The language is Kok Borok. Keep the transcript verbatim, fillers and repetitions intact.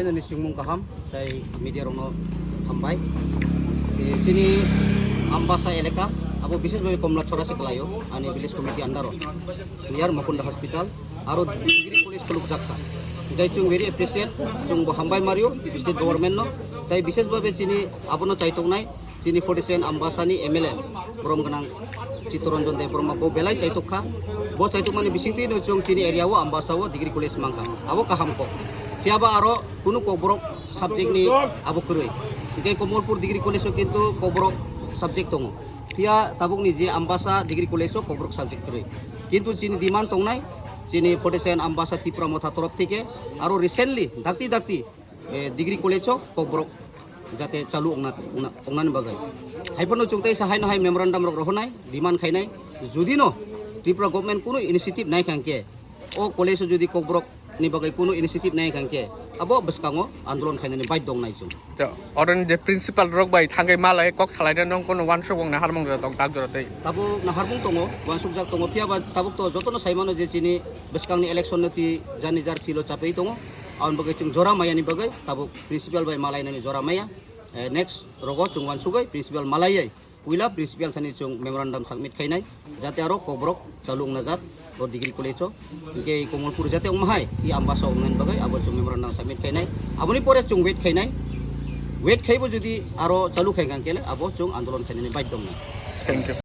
Nini singmung kaham, tai media rokno hambai. E, chini Ambasa elaka, abo bishesh bhabe Komla Chhora se kalaio, ani village committee under o. Near Mukunda Hospital, aro degree college khuluk jakha. Jai chung very appreciate, chung bo hambai mario, state government no. Tai bishesh bhabe chini abono chaitok nai, chini forty seven Ambasa ni M L A, borom gwnang Chittaranjan Debbarma bo belai chaitok kha. Bo chaitok mani bisingtwi no chung chini area o Ambasa o degree college mangkha. Abo kaham kok. Phiya ba aro kunu Kokborok subject ni abo kwrwi. Hingke Kamalpur degree college o kintu Kokborok subject tongo. Phiya tabuk ni je Ambasa degree college o Kokborok subject kwrwi. Kintu chini demand tongnai, chini forty seven Ambasa Tipra Motha torof thike aro recently dakti dakti eh, degree college o Kokborok jate chalu ongna, ongna, ongnani bagwi. Haiphano chung teisa haino hai memorandum rok rohornai, demand khainai, judino Tripura government kunu initiative nai kha hwnkhe, o college o jodi Kokborok ni bagwi kunu initiative nai kha hwnkhe, abo bwskango andolon khainani baidhyo wngnai chung. To, oroni je principal rok bai thangwi malai kok salaina nong kono wansuk wng naharmung jora tong tak jora tei. Tabuk naharmung tongo, wansukjak tongo, phiya ba tabuk to jotono saimano je chini bwskangni election no twi jani jar philo chapui tongo. Aboni bagwi chwng jora maya ni bagwi tabuk principal bai malai nani jora maya. Eh, next rogo chwng wansugwi principal malaiwi puila principal thani chwng memorandum submit khainai, jate aro Kokborok chalu wngna jak o degree college o. Hingke Kamalpur jate wngma hai, i Ambasa wngnani bagwi abo chwng memorandum submit khainai. Aboni pore chwng wait khainai. Wait khaibo jodi aro chalu khai kha hwnkhe abo chwng andolon khainani baidhyo wngnai. Thank you.